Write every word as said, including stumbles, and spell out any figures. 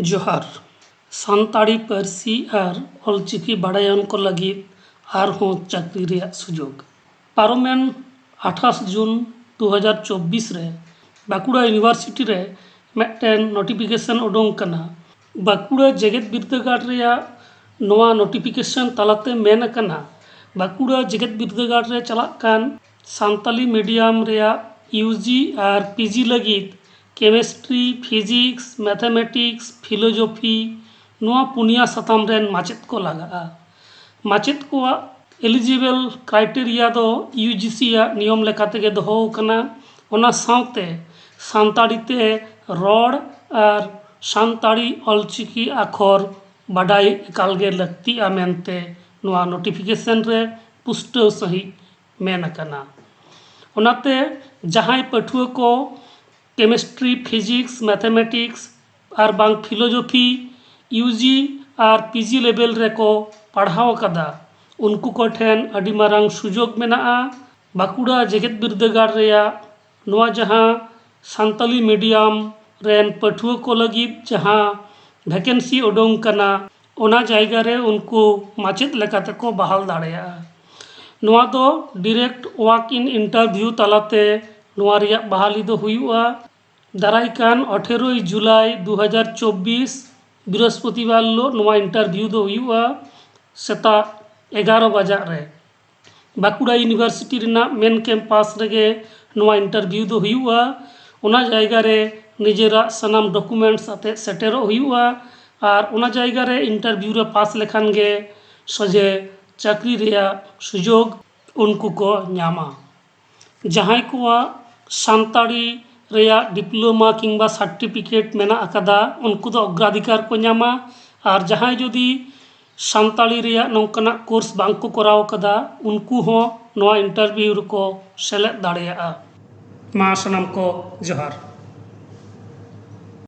ᱡᱚᱦᱟᱨ᱾ ᱥᱟᱱᱛᱟᱲᱤ ᱯᱟᱹᱨᱥᱤ ᱟᱨ ᱚᱞᱪᱤᱠᱤ ᱵᱟᱲᱟᱭᱟᱱ ᱠᱚ ᱞᱟᱹᱜᱤᱫ ᱟᱨᱦᱚᱸ ᱪᱟᱹᱠᱨᱤ ᱨᱮᱭᱟᱜ ᱥᱩᱡᱳᱜᱽ᱾ ᱯᱟᱨᱚᱢᱮᱱ ᱟᱴᱷᱟᱥ ᱡᱩᱱ ᱫᱩ ᱦᱟᱡᱟᱨ ᱪᱚᱵᱵᱤᱥ ᱨᱮ ᱵᱟᱸᱠᱩᱲᱟ ᱤᱭᱩᱱᱤᱵᱷᱟᱨᱥᱤᱴᱤ ᱨᱮ ᱢᱤᱫᱴᱮᱱ ᱱᱳᱴᱤᱯᱷᱤᱠᱮᱥᱚᱱ ᱩᱰᱩᱝ ᱠᱟᱱᱟ᱾ ᱵᱟᱸᱠᱩᱲᱟ ᱡᱮᱜᱮᱛ ᱵᱤᱨᱫᱟᱹᱜᱟᱲ ᱨᱮᱭᱟᱜ ᱱᱚᱣᱟ ᱱᱳᱴᱤᱯᱷᱤᱠᱮᱥᱚᱱ ᱛᱟᱞᱟᱛᱮ ᱢᱮᱱ ᱟᱠᱟᱱᱟ, ᱵᱟᱸᱠᱩᱲᱟ ᱡᱮᱜᱮᱛ ᱵᱤᱨᱫᱟᱹᱜᱟᱲ ᱨᱮ ᱪᱟᱞᱟᱜ ᱠᱟᱱ ᱥᱟᱱᱛᱟᱞᱤ ᱢᱤᱰᱤᱭᱟᱢ ᱨᱮᱭᱟᱜ ᱤᱭᱩ ᱡᱤ ᱟᱨ ᱯᱤ ᱡᱤ ᱞᱟᱹᱜᱤᱫ ᱠᱮᱢᱮᱥᱴᱨᱤ, ᱯᱷᱤᱡᱤᱠᱥ, ᱢᱮᱛᱷᱮᱢᱮᱴᱤᱠᱥ, ᱯᱷᱤᱞᱳᱡᱚᱯᱷᱤ, ᱱᱚᱣᱟ ᱯᱩᱱᱭᱟ ᱥᱟᱛᱟᱢ ᱨᱮᱱ ᱢᱟᱪᱮᱫ ᱠᱚ ᱞᱟᱜᱟᱜᱼᱟ᱾ ᱢᱟᱪᱮᱫ ᱠᱚᱣᱟᱜ eligible criteria ᱫᱚ ᱤᱭᱩ ᱡᱤ ᱥᱤ ᱟᱜ ᱱᱤᱭᱚᱢ ᱞᱮᱠᱟ ᱛᱮᱜᱮ ᱫᱚᱦᱚ ᱟᱠᱟᱱᱟ᱾ ᱚᱱᱟ ᱥᱟᱶᱛᱮ ᱥᱟᱱᱛᱟᱲᱤ ᱛᱮ ᱨᱚᱲ ᱟᱨ ᱥᱟᱱᱛᱟᱲᱤ ᱚᱞᱪᱤᱠᱤ ᱟᱠᱷᱚᱨ ᱵᱟᱰᱟᱭ ᱮᱠᱟᱞ ᱜᱮ ᱞᱟᱹᱠᱛᱤᱜᱼᱟ ᱢᱮᱱᱛᱮ ᱱᱚᱣᱟ ᱱᱳᱴᱤᱯᱷᱤᱠᱮᱥᱚᱱ ᱨᱮ ᱯᱩᱥᱴᱟᱹᱣ ᱥᱟᱺᱦᱤᱡ ᱢᱮᱱ ᱟᱠᱟᱱᱟ᱾ ᱚᱱᱟᱛᱮ ᱡᱟᱦᱟᱸᱭ ᱯᱟᱹᱴᱷᱩᱣᱟᱹ ᱠᱚ ᱠᱮᱢᱮᱥᱴᱨᱤ, ᱯᱷᱤᱡᱤᱠᱥ, ᱢᱮᱛᱷᱮᱢᱮᱴᱤᱠᱥ ᱟᱨ ᱵᱟᱝ ᱯᱷᱤᱞᱳᱡᱚᱯᱷᱤ ᱤᱭᱩ ᱡᱤ ᱟᱨ ᱯᱤ ᱡᱤ ᱞᱮᱵᱮᱞ ᱨᱮᱠᱚ ᱯᱟᱲᱦᱟᱣ ᱟᱠᱟᱫᱟ, ᱩᱱᱠᱩ ᱠᱚ ᱴᱷᱮᱱ ᱟᱹᱰᱤ ᱢᱟᱨᱟᱝ ᱥᱩᱡᱳᱜᱽ ᱢᱮᱱᱟᱜᱼᱟ᱾ ᱵᱟᱸᱠᱩᱲᱟ ᱡᱮᱜᱮᱛ ᱵᱤᱨᱫᱟᱹᱜᱟᱲ ᱨᱮᱭᱟᱜ ᱱᱚᱣᱟ ᱡᱟᱦᱟᱸ ᱥᱟᱱᱛᱟᱞᱤ ᱢᱤᱰᱤᱭᱟᱢ ᱨᱮᱱ ᱯᱟᱹᱴᱷᱩᱣᱟᱹ ᱠᱚ ᱞᱟᱹᱜᱤᱫ ᱡᱟᱦᱟᱸ ᱵᱷᱮᱠᱮᱱᱥᱤ ᱩᱰᱩᱝ ᱠᱟᱱᱟ, ᱚᱱᱟ ᱡᱟᱭᱜᱟ ᱨᱮ ᱩᱱᱠᱩ ᱢᱟᱪᱮᱫ ᱞᱮᱠᱟ ᱛᱮᱠᱚ ᱵᱟᱦᱟᱞ ᱫᱟᱲᱮᱭᱟᱜᱼᱟ᱾ ᱱᱚᱣᱟ ᱫᱚ direct walk in interview ᱛᱟᱞᱟᱛᱮ ᱱᱚᱣᱟ ᱨᱮᱭᱟᱜ ᱵᱟᱦᱟᱞᱤ ᱫᱚ ᱦᱩᱭᱩᱜᱼᱟ᱾ ᱫᱟᱨᱟᱭ ᱠᱟᱱ ᱟᱴᱷᱮᱨᱳᱭ ᱡᱩᱞᱟᱭ ᱫᱩ ᱦᱟᱡᱟᱨ ᱪᱚᱵᱵᱤᱥ ᱵᱨᱤᱦᱚᱥᱯᱚᱛᱤᱵᱟᱨ ᱦᱤᱞᱳᱜ ᱱᱚᱣᱟ ᱤᱱᱴᱟᱨᱵᱷᱤᱭᱩ ᱫᱚ ᱦᱩᱭᱩᱜᱼᱟ ᱥᱮᱛᱟᱜ ᱮᱜᱟᱨᱚ ᱵᱟᱡᱟᱜ ᱨᱮ᱾ ᱵᱟᱸᱠᱩᱲᱟ ᱤᱭᱩᱱᱤᱵᱷᱟᱨᱥᱤᱴᱤ ᱨᱮᱱᱟᱜ ᱢᱮᱱ ᱠᱮᱢᱯᱟᱥ ᱨᱮᱜᱮ ᱱᱚᱣᱟ ᱤᱱᱴᱟᱨᱵᱷᱤᱭᱩ ᱫᱚ ᱦᱩᱭᱩᱜᱼᱟ᱾ ᱚᱱᱟ ᱡᱟᱭᱜᱟ ᱨᱮ ᱱᱤᱡᱮᱨᱟᱜ ᱥᱟᱱᱟᱢ ᱰᱚᱠᱩᱢᱮᱱᱴᱥ ᱟᱛᱮᱫ ᱥᱮᱴᱮᱨᱚᱜ ᱦᱩᱭᱩᱜᱼᱟ ᱟᱨ ᱚᱱᱟ ᱡᱟᱭᱜᱟ ᱨᱮ ᱤᱱᱴᱟᱨᱵᱷᱤᱭᱩ ᱨᱮ ᱯᱟᱥ ᱞᱮᱠᱷᱟᱱ ᱜᱮ ᱥᱚᱡᱷᱮ ᱪᱟᱹᱠᱨᱤ ᱨᱮᱭᱟᱜ ᱥᱩᱡᱳᱜᱽ ᱩᱱᱠᱩ ᱠᱚ ᱧᱟᱢᱟ᱾ ᱡᱟᱦᱟᱸᱭ ᱠᱚᱣᱟᱜ ᱥᱟᱱᱛᱟᱲᱤ ᱨᱮᱭᱟᱜ ᱰᱤᱯᱞᱳᱢᱟ ᱠᱤᱝᱵᱟ ᱥᱟᱨᱴᱤᱯᱷᱤᱠᱮᱴ ᱢᱮᱱᱟᱜ ᱟᱠᱟᱫᱟ, ᱩᱱᱠᱩ ᱫᱚ ᱚᱜᱨᱟᱫᱷᱤᱠᱟᱨ ᱠᱚ ᱧᱟᱢᱟ᱾ ᱟᱨ ᱡᱟᱦᱟᱸᱭ ᱡᱩᱫᱤ ᱥᱟᱱᱛᱟᱲᱤ ᱨᱮᱭᱟᱜ ᱱᱚᱝᱠᱟᱱᱟᱜ ᱠᱳᱨᱥ ᱵᱟᱝ ᱠᱚ ᱠᱚᱨᱟᱣ ᱟᱠᱟᱫᱟ, ᱩᱱᱠᱩ ᱦᱚᱸ ᱱᱚᱣᱟ ᱤᱱᱴᱟᱨᱵᱷᱤᱭᱩ ᱨᱮᱠᱚ ᱥᱮᱞᱮᱫ ᱫᱟᱲᱮᱭᱟᱜᱼᱟ᱾ ᱢᱟ ᱥᱟᱱᱟᱢ ᱠᱚ ᱡᱚᱦᱟᱨ᱾